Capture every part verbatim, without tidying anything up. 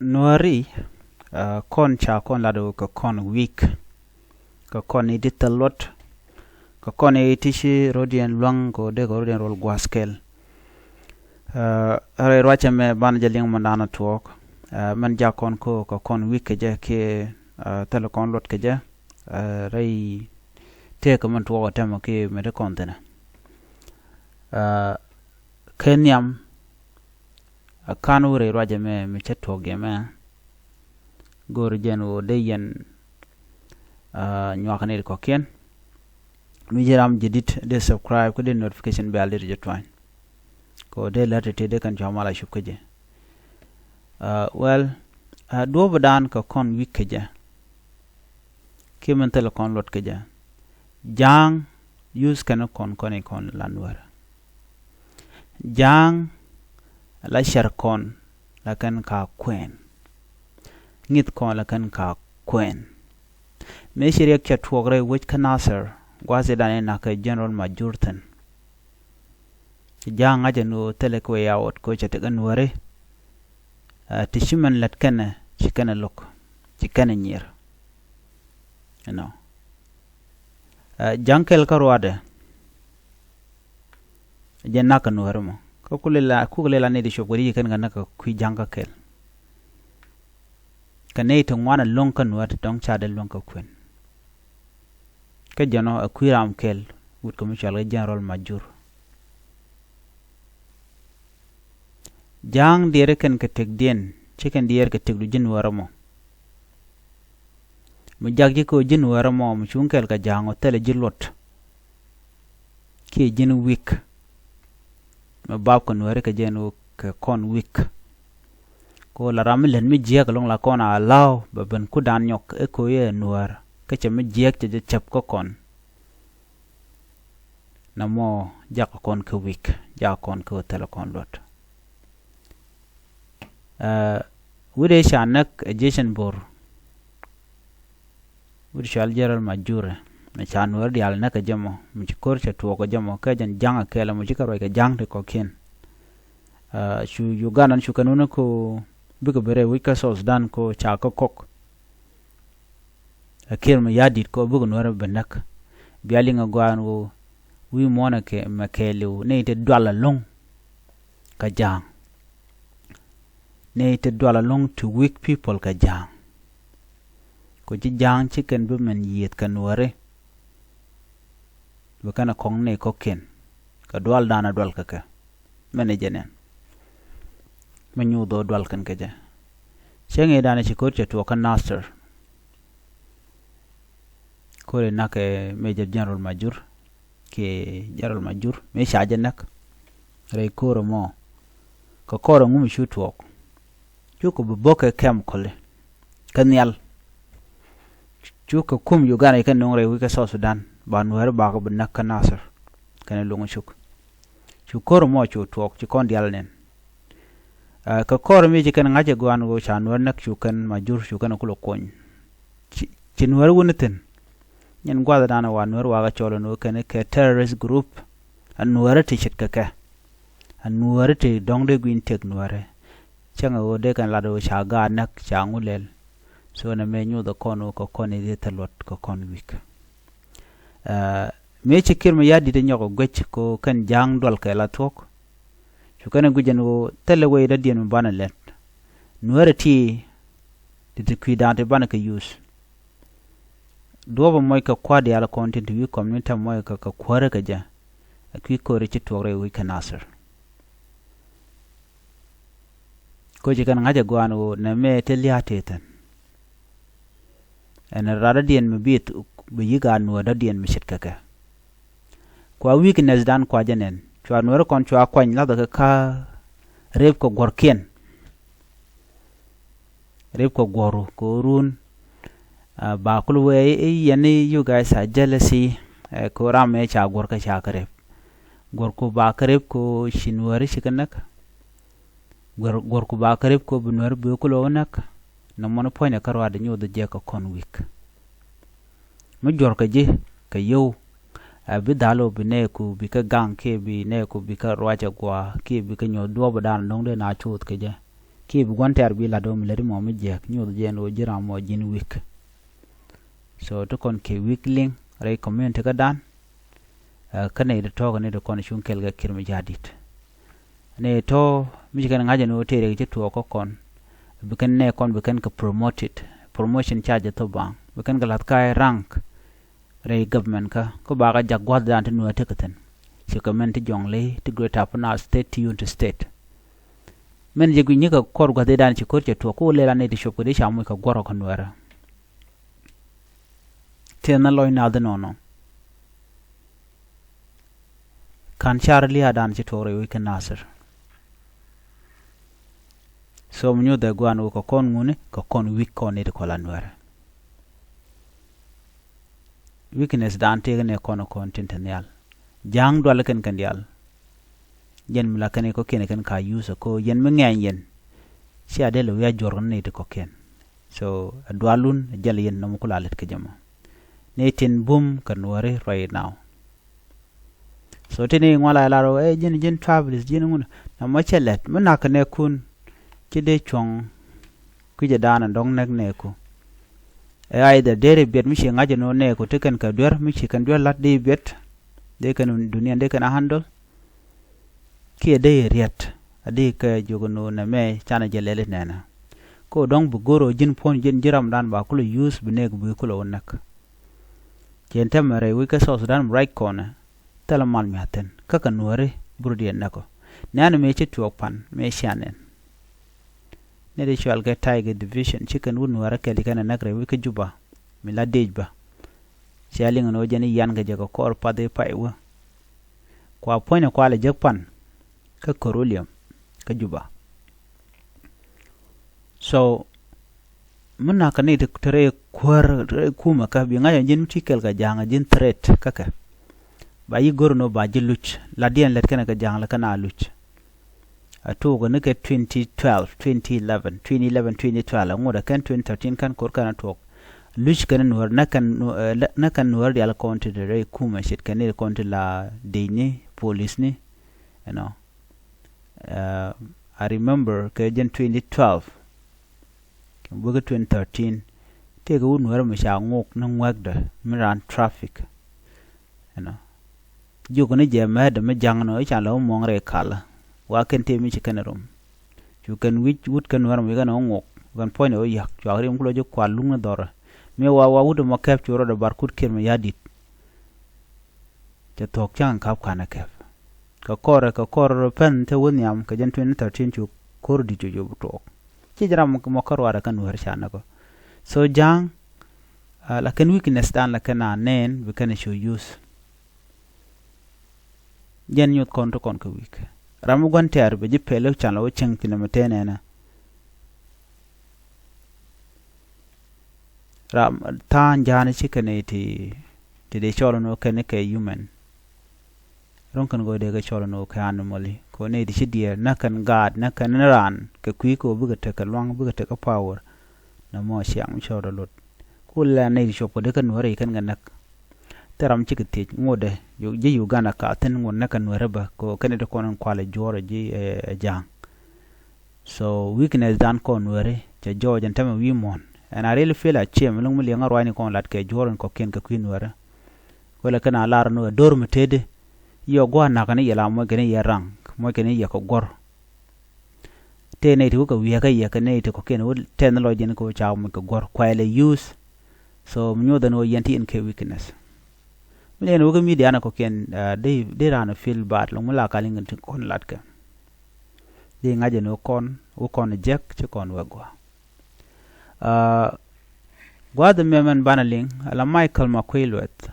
Nuääri, kɔn ca kɔn lat ɣöö kɛ kɔn wi̱i̱k, kɛ kɔn i̱ ti thil luɔt, kɛ kɔn i̱ ti ci rɔ̱diɛn luäŋ kɛ ɣöö dee kɛ rɔ̱diɛn ruɔl gua̱a̱th kɛl. Rɛy ruacɛ mɛ banɛ jɛ liŋ mɔ naan tuɔɔk. Mɛn jak kɔn kä kɛ kɔn wi̱i̱k kɛ jɛ kiɛ thil kɔn luɔt kɛ jɛ. Rɛy tëëk mɛn tuɔɔk ɛ tɛmɛ kiɛ mɛ ti kɔn thi̱nɛ. Kɛ nhiam a kan wä rɛy ruacɛ mɛ mi cä tuɔɔk yɛ mɛ. Go̱o̱r jɛn ɣöö dee yɛn nyuak ni kɔ̱kiɛn. Mi ji̱ ram jɛ dit dee subscribe kä dee notification bell dee jɛ tuany. Kɛ ɣöö dee lär ti ti dee kɛn cua mal a cup kä jɛ. Well, duɔ̱ɔ̱p dan kɛ kɔn wi̱i̱k kä jɛ. Kiɛ min thilɛ kɔn luɔt kä jɛ. Ja̱a̱ŋ use kɛn kɔn kɔn i̱ kɔn la Nuäär. Ja̱a̱ŋ la cär kɔn la kɛn ka kuɛn. Ŋi̱th kɔn la kɛn ka kuɛn. Mëë ci riɛk cɛ tuɔɔk rɛy wec kä Nasir gua̱a̱th i̱ dan i̱ na̱k kɛ General Majur thi̱n. Ci ja̱a̱ŋ ŋa̱cä ni ɣöö thilɛ kɛ wee ya ɣɔt kɛ ɣöö cɛ tekɛ Nuääri. Ti ci mɛn lät kɛnɛ ci kɛnɛ lo̱k ci kɛnɛ nyier. Inɔ ja̱a̱ŋ kɛl kä ruaadɛ. Jɛ na̱k kɛ Nuääri mɔ kä kuk lɛ la ni ti cop kɛ ri ci kɛn kɛ näk kɛ kui̱ ja̱a̱ŋ kä kɛl. Kɛ nɛy ti ŋuan ɛ lo̱ŋ kä Nuäär ti dɔ̱ŋ ca dee luäŋ kɛ kuën. Kä jɛn ɔ ɛ kui̱ ram kɛl wut kɛ mi cɔal kɛ General Majur. Ja̱a̱ŋ diɛɛri kɛn kɛ tëkdiɛn ci kɛn diɛɛr kɛ tëkdu ji̱ Nuäärä mɔ. Mi jak ji̱ kɛ ɣöö ji̱ Nuäärä mɔ mi cuŋ kɛl kɛ ja̱a̱ŋ ɔ thilɛ ji̱ luɔt. Kiɛ ji̱n wi̱i̱k. Mi bap kɛ Nuääri kɛ jɛn ɣöö kɛ kɔn wi̱i̱k. Kɛ ɣöö la ram mi lät mi jiääk ɛlɔ̱ŋ la kɔn a la̱a̱w bɛ ben kudan nyɔk ɛ kɛ ɣöö yɛ Nuäär kä cɛ mi jiääk cɛ jɛ cäp kä kɔn. Nɔmɔ jakä kɔn kä wi̱i̱k jakä kɔn kä thilɛ kɔn luɔt. Wi̱cdɛ ca näk ɛ Jiecɛn Bo̱r. Wi̱cdɛ cɔal General Majur mi ca Nuäär diaal näk ɛ jɛ mɔ mi ci ko̱r cɛ tuɔɔk ɛ jɛ mɔ kɛ jɛn ja̱ŋ ɛ kɛɛl ɛ mɔ ci kɛ ruac kɛ ja̱ŋ ti kɔ̱kiɛn. Cu Uganda cu kɛn wun ɛ ko bikɛ ben rɛy wec kä South Sudan ko ca kä kɔk. Ɛ Kiir mi ya̱di̱t kɔ bikɛ Nuäär bɛ näk. Bia liŋ ɛ gɔaa ɛn ɣöö wi̱i̱ muɔ̱ɔ̱n ɛ kɛ mɛ kɛɛliw ni ti dual ɛlɔ̱ŋ. Kɛ ja̱a̱ŋ ni ti dual ɛlɔ̱ŋ ti weak people kɛ ja̱a̱ŋ. Kɔ ci ja̱a̱ŋ ci kɛn bi mɛn yiëëth kɛ Nuääri. Bi kɛn ɛ kɔŋ ni kɔ̱kiɛn kɛ dual da̱a̱n ɛ dual kɛ kɛ. Mɛn ɛ jɛ nɛn mi nyuuth ɣöö dual kɛn kɛ jɛ. Cäŋ i̱ da̱a̱n ɛ ci ko̱r cɛ tuɔɔk kä Nasir. Ko̱r i̱ nak ɛ Major General Majur kiɛ General Majur mëë ca jɛ näk. Rɛy ko̱r ɛmɔ kɛ kɔr ɛŋu mi cu tuɔɔk. Cukɛ bi bo̱k kɛ kɛm kɔli kä nhial. Cukɛ kum Uganda kɛ no̱o̱ŋ rɛy wi̱c kä South Sudan ba Nuääri bakɛ bi näk kä Nasir. Kɛn luŋ cuk cu ko̱r mɔ cu tuɔɔk ci kɔn dial nɛn. Kɛ kɔr mi ci kɛn ŋa̱c ɛ guan ɣöö ca Nuääri näk cu kɛn Majur cu kɛn kulɛ kuɔny. Ci Nuääri wuni thi̱n. Nyɛn gua̱th dan wa Nuääri wakä cɔl ɛn ɣöö kɛn kɛ terrorist group. Ɛ Nuääri ti ce̱t kɛ kɛ. Ɛ Nuääri ti dɔ̱ŋ dee gui̱n tëk Nuääri. Cäŋ ɛ ɣöö dee kɛn lat ɣöö ca gaat näk ca ŋu lɛl. So nɛ mëë nyuuth ɛ kɔn ɣöö kɛ kɔn i̱ dhieeth thil luɔt kɛ kɔn wi̱i̱k. Mëë ci Kiir mi ya̱di̱t ɛ nyɔk ɛ guec kɛ ɣöö kɛn ja̱a̱ŋ dual kɛ la thuɔ̱k. Cu kɛn ɛ guic ɛn ɣöö thilɛ wec dɔ̱diɛn mi banɛ lɛt. Nuääri ti ti ti kui̱dan ti banɛ kɛ yuth. Duɔ̱ɔ̱p ɛ mɔc kɛ kua̱r diaal kɔn tin ti wi̱i̱ kɔm ni tɛm mɔc kɛ kɛ kuäärä kɛ jɛ. Ɛ kui̱ ko̱ri ci tuɔɔk rɛy wi̱c kɛ Nasir. Koci kɛn ŋa̱c ɛ gua̱a̱n ɣöö nɛ mɛ te lia̱a̱ tëë thi̱n. Ɛn ɛ rat dɔ̱diɛn mi bi thuk bi yi̱k a Nuäär dɔ̱diɛn mi ce̱tkɛ kɛ. Kua weakness dan kua jɛ nɛn cua Nuääri kɔn cua kuany lathɛ kɛ ka rep kɛ guɔ̱rkiɛn. Rep kɛ guɔ̱ru kɛ ɣöö run. Ba kul wee i̱ yɛn i̱ you guys are jealousy. Kɛ ɣöö ram mëë ca guɔ̱rkä ca kɛ rep. Guɔ̱rku ba kɛ rep kɛ ɣöö ci Nuääri ci kɛ näk. Guɔ̱rku ba kɛ rep kɛ ɣöö bi Nuääri bi kul ɣä näk. Nɔmɔ ni puɔ̱nydɛ kä ruaadɛ nyoth jɛ kɛ kɔn wi̱i̱k. Mi juɔ̱rkɛ ji̱ kɛ yio̱w. Ɛ bi dhal ɣöö bi nɛɛku bi kä gaŋ kiɛ bi nɛɛku bi kä ruac ɛ gua̱a̱ kiɛ bi kä nyuɔ̱th duɔ̱ɔ̱p ɛ da̱a̱n nɔ̱ŋ dee na cuuth kɛ jɛ. Kiɛ bi gua̱n tɛ̈r bi lat ɣöö mi lätdi mɔ mi jiääk nyuɔth jɛ ɛn ɣöö ji̱n ram mɔ ji̱n weak. So ti kɔn kɛ weak link rɛy community kädan. Kä nɛy ti tɔ̱ kɛ nɛy ti kɔn cuŋ kɛl kɛ Kiir Mayardit. Nɛy tɔ̱ mi ci kɛn ŋa̱c ɛn ɣöö tëë rɛk ci tuɔɔk kä kɔn, bi kɛn nɛ kɔn bi kɛn kɛ promoted, promotion ca jɛ thop baŋ, bi kɛn kɛ la̱th ka̱a̱c rank rɛy government kä, kä bakɛ jak gua̱thdan ti Nuäär tekɛ thi̱n. Ci kɛ mɛn ti Jonglei, ti Greater Upper Nile State, ti Unity State. Mɛn jɛ gui̱c ni kɛ kɔr gua̱thdan ci ko̱r cɛ tuɔɔk, kä wä lɛl a nɛy ti cop kɛ di ca moc kɛ guɔ̱r ɔ kä Nuäärä. Tëë na lɔc nath inɔnɔ. Ka̱n car lia̱a̱dan ci tuɔɔk rɛy wec kä Nasir. So mi nyuth ɛ gua̱a̱n wä kɛ kɔn ŋuni kɛ kɔn weak kɔn nɛy ti kɔn la Nuäärä. Weakness dan tëëk nɛ kɔn kɔn tin te nhial. Ja̱a̱ŋ dual kɛn kɛn diaal. Jɛn mi la kɛn kɔ̱kiɛn kɛn ka use ko yɛn mi ŋɛny yɛn. Cia dee lɛ wi̱i̱ a juɔr kɛn nɛy ti kɔ̱kiɛn. So a dualun a jɛl yɛn nɔmɔ kula lät kä jɛ mɔ. Nɛy tin bum kɛ Nuääri right now. So ti ni ŋuan la lar ɛ ji̱n ji̱n travelers ji̱n ŋun na mɔ cɛ lɛt mi nak nɛ kun. Ci dee cuɔ̱ŋ kui̱cɛ daanɛ dɔ̱ŋ näk nɛɛku. Ɛ either deri biɛt mi ci ŋa̱c ɛn ɣöö nɛɛku ti kɛn kɛ duer mi ci kɛn duer la̱t dee biɛt. Dee kɛn dunia dee kɛn a handle. Kiɛ dee riɛt a dee kɛ jiök ɛn ɣöö nɛmɛ canɛ jɛ lɛl inɛnɛ. Kä dɔ̱ŋ bi go̱r ɣöö ji̱n puɔ̱n ji̱n ji̱ ramdan ba kulɛ use bi nɛɛk bi kulɛ wä näk. Cien tɛmɛ rɛy wec kä South Sudan mi ruac kɔnɛ. Thilɛ mal mia̱thi̱n kä kɛ Nuääri burut yɛ näk ɔ. Nɛ̈ni mëë ci tuɔɔk pan mëë cia nɛn. Ni di cual kɛ Tiger Division ci kɛn wut Nuäärä kɛl ci kɛn ɛ näk rɛy wec kä Juba. Mi la dec bä. Cia liŋ ni wä jɛn i̱ yan kɛ jɛ kɛ kɔr path i̱ pay wä. Kua puɔ̱ny ni kua lɛ jek pan kä Korolium kä Juba. So mi nakä ni ti rɛy kuäär rɛy kumä kä bi ŋa̱c ɔ ji̱n mi ti kɛl kɛ ja̱a̱ŋ ji̱n threat kä kɛ. Ba yi go̱r ni wä ba ji̱ luc la diɛn lät kɛn kɛ ja̱a̱ŋ la kɛn a luc. A tuɔɔk ni kɛ twenty twelve, twenty eleven, twenty eleven, twenty twelve, ŋot a kɛn twenty thirteen kɛn kor kɛn a tuɔɔk. Luc kɛn Nuäär nä kɛn Nuäär dial kɔn ti rɛy kumä ce̱tkɛ ni kɔn ti la dec ni police ni. You know. I remember kɛ jɛn twenty twelve. Kɛ bäkɛ twenty thirteen. Tëëkɛ wut Nuäär mi ca ŋok ni ŋuɛkdä mi raan traffic. You know. Jiök ni jɛ mɛtdä mi ja̱ŋ ni ɣä can lɛ wä muɔ̱ŋ rɛy kalä. Wa kɛn tëë mi ci kɛn rom. Cu kɛn wi̱c wut kɛn Nuäär mi kɛn wä ŋok kɛn puɔ̱nydɛ wä ya̱k cuak rim kulɔ ji̱ kual luŋ ni dhɔrä. Mi wa wa wut ɛmɔ kɛp cu rɔɔdɛ bar kut Kiir Mayardit. Cɛ thuɔ̱k cäŋ ka̱p ka̱n ɛ kɛp. Kɛ kɔrɛ kɛ kɔr pɛn te wä nhiam kɛ jɛn twenty thirteen cu ko̱r di̱t cu cu bi tuɔɔk. Ci jɛ ram mɔ kä ruaadɛ kä Nuäär ca näk ɔ. So ja̱a̱ŋ. Lakin weakness dan lakin a nɛn bi kɛn cu use. Jɛn nyuth kɔn ti kɔn kɛ weak. Ram mi gua̱n tɛ̈r bɛ ji̱ pɛl can la wä cieŋ thin ɛmɛ tɛn ɛnɛ. Ram tha̱a̱ŋ ja̱a̱n ci kɛn ti ti dee cɔl ni wä kɛn kɛ human. Ro̱ŋ kɛn go̱o̱dɛ kɛ cɔl ni wä kɛ animal i̱ kɛ wä nɛy ti ci diɛɛr nä kɛn gaat nä kɛn ni raan kɛ kui̱ kɛ wä bikɛ tekɛ lua̱ŋ bikɛ tekɛ power. Nɛ mɔ ciaŋ mi cɔl rɔ lot. Ku lɛ nɛy ti cuɔp kɛ dee kɛ Nuäär i̱ kɛn kɛ näk. Thil ram cikɛ thiec ŋotdɛ ji̱ Uganda ka thi̱n ŋot nä kɛ Nuäär bä kɛ wä kɛn ti kɔn in kualɛ juɔ̱ɔ̱r ji̱ ɛ ja̱a̱ŋ. So weakness dan kɔn Nuääri cɛ jɔɔc ɛn tämɛ wi̱i̱ muɔ̱n. And I really feel ashamed lo̱ŋ mi liɛŋä ruacni kɔn lat kɛ juɔ̱ɔ̱r in kɔ̱kiɛn kɛ kui̱ Nuääri. Wälɛ kɛn a lar ni ɛ do̱r mi tëëdi. Yɛ gua̱a̱r nakä ni yɛ la muɔckɛ ni yɛ rank muɔckɛ ni yɛ kɛ guɔ̱r. Tëë nɛy ti wä kɛ wi̱i̱ kä yɛ kɛ nɛy ti kɔ̱kiɛn wä tɛth ni lɔc jɛn kɛ wä ca muɔc kɛ guɔ̱r kuay lɛ use. So mi nyuɔth ɛn wä yɛn ti in kɛ weakness. Mi liɛn wä kä media ni kɔ̱kiɛn dee raan feel bad lo̱ŋ mi la kal in ti kɔn lat kɛ. Di ŋa̱c ɛn wä kɔn wä kɔn jek ci kɔn wä gua. Gua̱a̱th ɛmɛ mɛn banɛ liŋ ala Michael Makuei Lueth.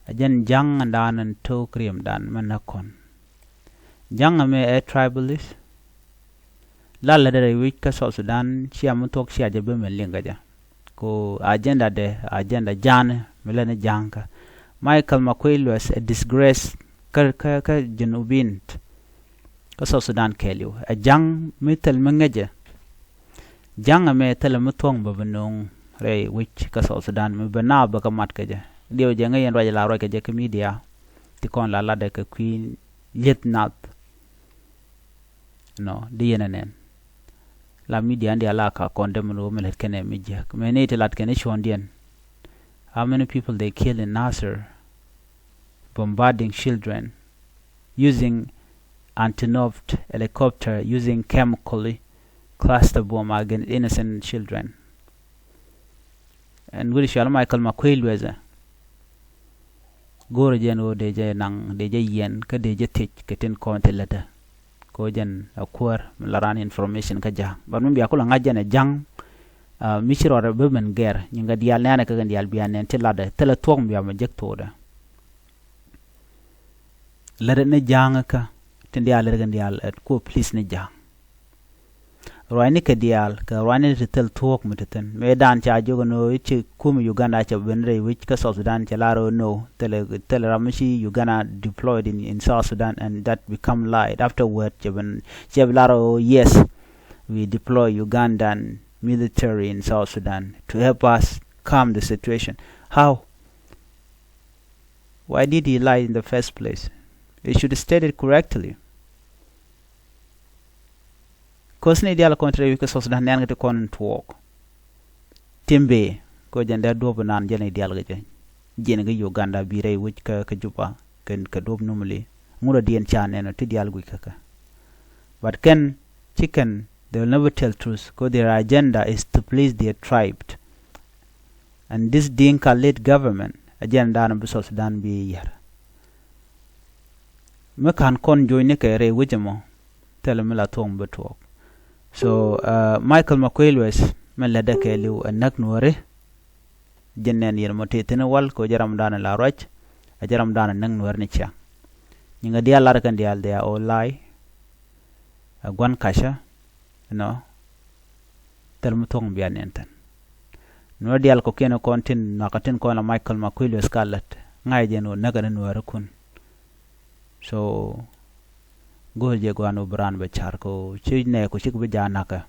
A jɛn ja̱ŋ ɛn daan ɛn to̱k riɛm daan mɛn nä kɔn. Ja̱ŋ ɛmɛ ɛ tribalist. Lal lɛ dee rɛy wi̱c kä South Sudan cia mi thuɔ̱k cia jɛ ben mɛn liŋ kä jɛ. Ku agenda dɛ agenda ja̱a̱ni mi lɛni ja̱a̱ŋkä. Michael Makuei Lueth ɛ disgrace kä kä kä Junubin. Kä South Sudan kɛɛliw ɛ ja̱ŋ mi thil mi ŋäcɛ. Ja̱ŋ ɛmɛ thilɛ mi thuɔ̱ŋ bä bi nööŋ rɛy wi̱c kä South Sudan mi bä naap bä kä mat kɛ jɛ. Diɛw jɛ ŋäc yɛn ruac la ruac kɛ jɛ kä media. Ti kɔn la latdɛ kɛ kui̱ lieth nath. Nɔ di yɛn ɛ nɛn. La media in diaal a ka condemn rɔ mi lät kɛnɛ mi jiäk. Mɛ ni ti lat kɛnɛ cuɔ̱ndiɛn. How many people they kill in Nasir? Bombarding children using Antonov helicopter, using chemically cluster bomb against innocent children. Ɛn wi̱r cual Michael Makuei Lueth ɛ go̱o̱rä jɛn ɣöö dee jɛ naŋ, dee jɛ yiɛn, kä dee jɛ thiec kɛ tin kɔn ti lätdä. Kɛ ɣöö jɛn a kuäär mi la raan information kä Ja̱a̱ŋ. But mi bia kulɛ ŋa̱c jɛn ɛ Ja̱a̱ŋ, ah, mi ci rɔɔdɛ bi min gɛr, nyinkɛ diaal nɛɛnɛ kɛ kɛn diaal bia nɛn ti latdɛ, thilɛ thuɔ̱k mi bia mi jek thokdɛ. Lätdɛ ni Ja̱a̱ŋ kä tin diaal lät kɛn diaal ɛ kuɔ please ni Ja̱a̱ŋ. Ruacni kɛ diaal kɛ ruacni ti thil thuɔ̱k mi ti thi̱n. Mëë dan ca jiök ɛn ɣöö i̱ ci kum Uganda cɛ ben rɛy wec kä South Sudan, cɛ lar ɣöö no, thilɛ, thilɛ ram mi ci Uganda deployed in, in South Sudan, and that become lied. Afterward cɛ ben, cɛ bi lar ɣöö yes, we deploy Ugandan military in South Sudan to help us calm the situation. How? Why did he lie in the first place? He should state it correctly. Cause ni diaal kɔn ti rɛy wec kä South Sudan nɛn kɛ ti kɔn in tuɔɔk. Tim bee kɛ jɛn dee duɔp inan jɛn i̱ diaal kɛ jɛ. Jiɛn kɛ Uganda bi rɛy wec kä, kä Juba kɛ, kɛ duɔp Nimule. Ŋut a diɛn ca nɛn ɔ ti diaal guic kä kɛ. But kɛn, ci kɛn, they will never tell truth, cause their agenda is to please their tribe. And this Dinka led government, agenda dan bi South Sudan bi yär. Mi kan kɔn jo̱o̱cni kɛ rɛy wec ɛmɔ, thilɛ mi la thuɔ̱k mi bi tuɔɔk. So, uh, Michael Makuei Lueth, mi lätdɛ kɛɛliw ɛ näk Nuääri, ji̱n nɛn yɛn mɔ tëë thi̱n wal kɛ ɣöö jɛ ram dan la ruac, a jɛ ram dan näk Nuääri ni ciaŋ. Nyinkɛ diaal lar kɛn diaal they are all lie. Ɛ gua̱n kacä, you know, thil mi thuɔ̱k mi bia nɛn thi̱n. Nuäär diaal kɔ̱kiɛn kɔn tin nhɔakä tin kɔn la Michael Makuei Lueth ka lät. Ŋa̱c jɛn ɣöö näk kɛn Nuääri kun. So, go̱o̱r jɛ gua̱n ɣöö bi raan bɛ car kɛ ɣöö ci nɛɛku cik bi jaa na̱kä.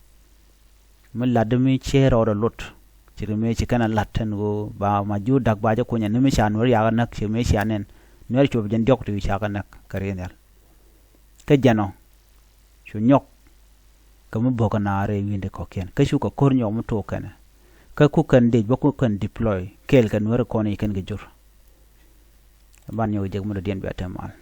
Mi lat di mi ciɛ rɔɔdɛ lot. Cik mi ci kɛn a lat ɛn ɣöö ba ma jur dak ba jɛ kunyɛ ni mi ca Nuäär yakä näk cik mi cia nɛn. Nuäär cuɔp jɛn diɔk ti ca kɛ näk kɛ ri nhial. Kä jɛn ɔ cu nyɔk kɛ mi bo̱k kɛ naar rɛy wi̱i̱ni kɔ̱kiɛn. Kä cukɛ ko̱r nyɔk mi tok kɛnɛ. Kä ku kɛn dec bä ku kɛn deploy kɛɛl kɛ Nuääri kɔn i̱ kɛn kɛ jur. Ban nyɔk jek mi dɔ̱diɛn bia te mal.